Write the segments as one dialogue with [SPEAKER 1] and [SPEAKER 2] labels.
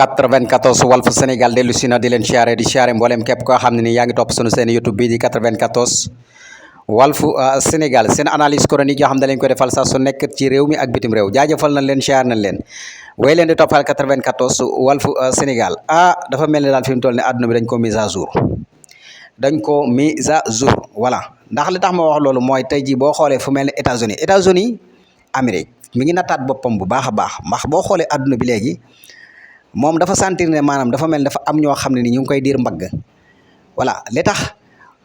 [SPEAKER 1] 94 Walf Sénégal dellu si na di leen siyaare mboolem képp koo xam ne ni yaa ngi topp sunu seen YouTube bii di 94 Walf Sénégal seen analyse chronique yoo xam ne leen koy defal saa su nekk ci réew mi ak bitim réew jaajëfal nañ leen siyaar nañ leen way leen di toppal 94 Walf Sénégal dafa mel ni daal fi mu toll ne àdduna bi dañ ko mise à jour voilà ndax li tax ma wax loolu mooy tey jii boo xoolee fu mel ne États-Unis Amérique mi ngi nattaat boppam bu baax a baax ndax boo xoolee àdduna bi léegi moom dafa sentir ne maanaam dafa mel dafa am ñoo xam ne ni ñu ngi koy diir mbagg voilà li tax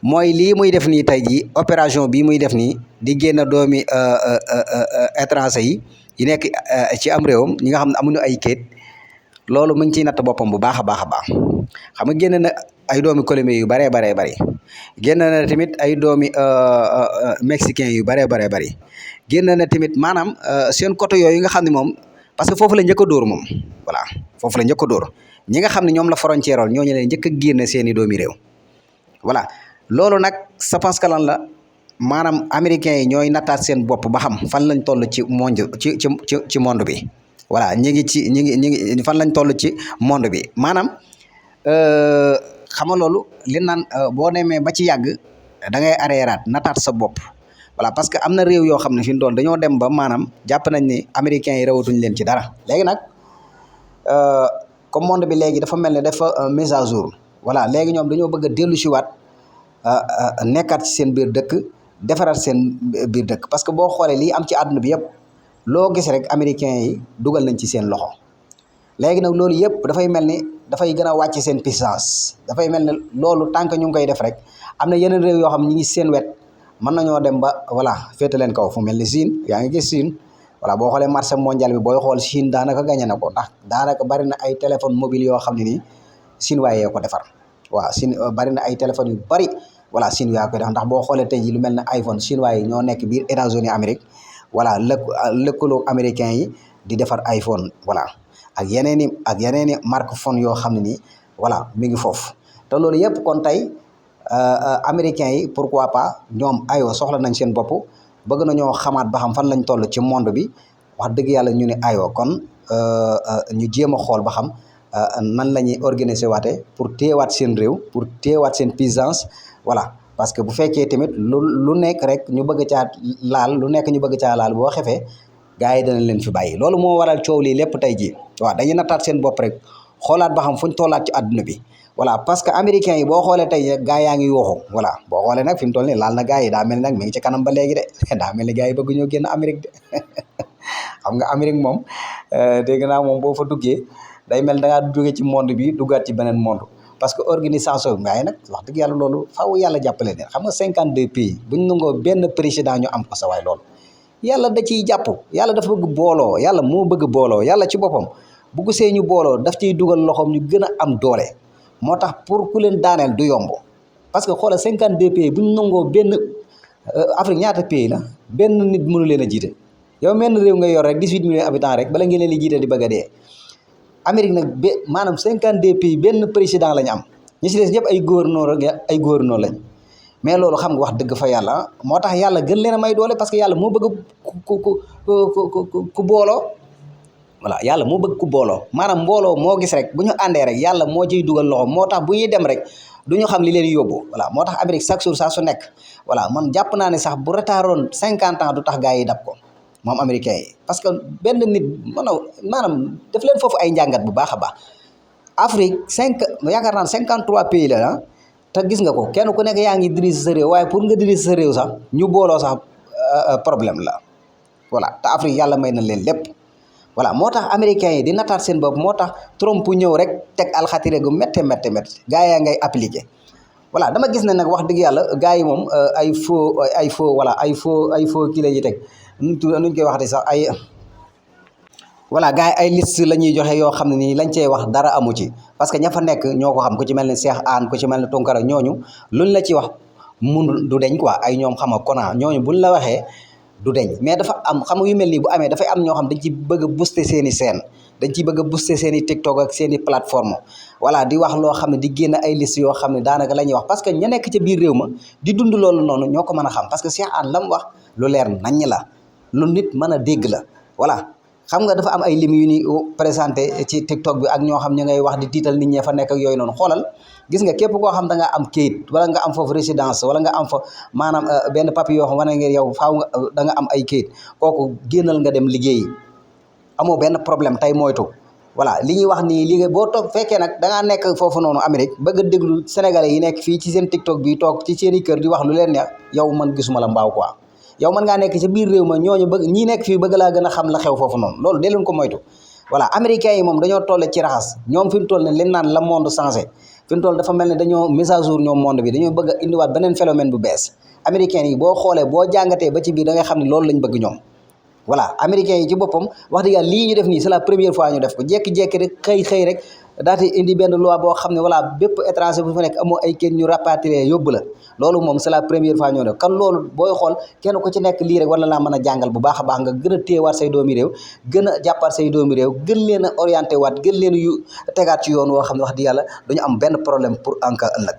[SPEAKER 1] mooy lii muy def nii tey jii opération bii muy def nii di génn doomi étranger yi nekk ci am réewam ñi nga xam ne amuñu ay kayit loolu mu ngi ciy natt boppam bu baax a baax a baax xam nga génn na ay doomi Colombie yu baree baree bëri génn na tamit ay doomi mexicain yu baree baree bëri génn na tamit maanaam seen côté yooyu nga xam ne moom parce que foofu la njëkk a dóor moom voilà foofu la njëkk a dóor ñi nga xam ne ñoom la frontière ool ñooñu leen njëkk a génne seen i doomi réew voilà loolu nag je pense que lan la maanaam américains yi ñooy nattaat seen bopp ba xam fan lañ toll ci monde ci monde bi voilà ñi ngi fan lañ toll ci monde bi maanaam xam nga loolu li naan boo demee ba ci yàgg da ngay arrêté nattaat sa bopp voilà parce que am na réew yoo xam ne fi mu toll dañoo dem ba maanaam jàpp nañ ni américains yi rawatuñ leen ci dara léegi nag comme monde bi léegi dafa mel ne dafa mise à jour voilà léegi ñoom dañoo bëgg a dellu si waat nekkaat ci seen biir dëkk defaraat seen biir dëkk parce que boo xoolee lii am ci àdduna bi yëpp loo gis rek américains yi dugal nañ ci seen loxo léegi nag loolu yëpp dafay mel ni dafay gën a wàcc seen puissance dafay mel ne loolu tant que ñu ngi koy def rek am na yeneen réew yoo xam ne ñi ngi seen wet mën nañoo dem ba voilà féete leen kaw fu mel ni Chine yaa ngi gis Chine voilà boo xoolee marché mondial bi booy xool Chine daanaka gagné na ko ndax daanaka bari na ay téléphone mobile yoo xam ne nii Chine waayee ko defar waaw Chine bari na ay téléphones yu bari voilà Chine yaa koy def ndax boo xoolee tey ji lu mel ne iPhone Chine waaye ñoo nekk biir États-Unis Amérique voilà lëkkaloo américains yi di defar iPhone voilà ak yeneen i marque phone yoo xam ne nii voilà mi ngi foofu te loolu yëpp kon tey américains yi pourquoi pas ñoom aywa soxla nañ seen bopp bëgg nañoo xamaat ba xam fan lañ toll ci monde bi wax dëgg yàlla ñu ne aywa kon ñu jéem a xool ba xam nan la ñuy organiser waate pour téyewaat seen réew pour téyewaat seen puissance voilà parce que bu fekkee tamit lu nekk rek ñu bëgg caa laal boo xefee gars yi danañ leen fi bàyyi loolu moo waral coow lii lépp tey jii waaw dañuy nattaat seen bopp rek xoolaat ba xam fuñ tollaat ci àdduna bi voilà parce que américains yi boo xoolee tey gars yaa ngi yooxu voilà boo xoolee nag fi mu toll nii laal na gars yi daa mel ni nag mi ngi ci kanam ba léegi de daa mel ni gars yi bëgg ñoo génn Amérique de xam nga Amérique moom dégg naa moom boo fa duggee day mel da ngaa jóge ci monde bi duggaat ci beneen monde parce que organisation waaye nag wax dëgg yàlla loolu faaw yàlla jàppale leen xam nga 52 pays buñ nangoo benn président ñu am ko sa waay loolu yàlla da ciy jàpp yàlla dafa bëgg booloo yàlla moo bëgg booloo yàlla ci boppam bu ko see ñu booloo daf ciy dugal loxoom ñu gën a am doole moo tax pour ku leen daaneel du yomb parce que xoolal 52 pays bu ñu nangoo benn Afrique ñaata pays la benn nit mënu leen a jiite yow menn réew nga yor rek 18 millions habitants rek bala ngeen leen di jiite di bëgg a dee Amérique nag maanaam 52 pays benn président lañ am ñi si des ñëpp ay gouverneur lañ mais loolu xam nga wax dëgg fa yàlla moo tax yàlla gën leen a may doole parce que yàlla moo bëgg ku booloo voilà yàlla moo bëgg ku booloo maanaam mbooloo moo gis rek bu ñu àndee rek yàlla moo ciy dugal loxo moo tax bu ñuy dem rek du ñu xam li leen yóbbu voilà moo tax Amérique chaque jour saa su nekk voilà man jàpp naa ne sax bu retardé 50 ans du tax gars yi dab ko moom américain yi parce que benn nit maanaam def leen foofu ay njàngat bu baax a baax Afrique yaakaar naa 53 pays la te gis nga ko kenn ku nekk yaa ngi dirige sa réew waaye pour nga dirige sa réew sax ñu booloo sax problème la voilà te Afrique yàlla may na leen lépp voilà moo tax américains yi di nattaat seen bopp moo tax Trump ñëw rek teg alxatire gu métte gars yaa ngay appliqué voilà dama gis ne nag wax dëgg yàlla gars yi moom ay faux kii la ñuy teg nuñ koy waxati sax voilà gars yi ay liste la ñuy joxe yoo xam ne nii lañ cey wax dara amu ci parce que ña fa nekk ñoo ko xam ku ci mel ne Cheikh Anne ku ci mel ne Tunkara ñooñu luñ la ci wax mun du deñ quoi ay ñoom xam nga kona ñooñu buñ la waxee du deñ mais dafa am xam nga yu mel nii bu amee dafay am ñoo xam dañ ci bëgg a booster seen i scène dañ ciy bëgg a booster seen i TikTok ak seen i plateforme voilà di wax loo xam ne di génn ay liste yoo xam ne daanaka la ñuy wax parce que ña nekk ca biir réew ma di dund loolu noonu ñoo ko mën a xam parce que Cheikh Anne la mu wax lu leer naññ la lu nit mën a dégg la voilà xam nga dafa am ay lim yu ni présenté ci TikTok bi ak ñoo xam ñu ngay wax di tiital nit ñee fa nekk ak yooyu noonu xoolal gis nga képp koo xam da nga am kayit wala nga am foofu résidence wala nga am fa maanaam benn papier yoo xam wane nga yow faaw nga da nga am ay kayit kooku génnal nga dem liggéeyi amoo benn problème tey moytu voilà li ñuy wax nii liggéey boo toog fekkee nag da ngaa nekk foofu noonu Amérique bëgg a déglu sénégalais yi nekk fii ci seen TikTok bi toog ci seen i kër di wax lu leen neex yow man gisuma la mbaaw quoi yow mën ngaa nekk ci biir réew ma ñooñu bëgg ñii nekk fii bëgg laa gën a xam la xew foofu noonu loolu dee leen ko moytu voilà américains yi moom dañoo toll ci raxas ñoom fi mu toll ne leen naan la monde changé fi mu toll dafa mel ne dañoo mise à jour ñoom monde bi dañoo bëgg a indiwaat beneen phénomène bu bees américains yi boo xoolee boo jàngatee ba ci biir da ngay xam ne loolu lañ bëgg ñoom voilà américains yi ci boppam wax dëgg yàlla lii ñu def nii c'est la première fois ñu def ko jékki-jékki rek xëy rek daati indi benn loi boo xam ne voilà bépp étranger bu fa nekk amoo ay kenn ñu rapatrier yóbbu la loolu moom c'est la première fois ñoo def kan loolu booy xool kenn ku ci nekk lii rek war na laa mën a jàngal bu baax a baax nga gën a téyewaat say doomi réew gën a jàppaat say doomi réew gën leen a orienté waat gën leen yu tegaat ci yoon woo xam ne wax dëgg yàlla duñu am benn problème pour en cas ëllëg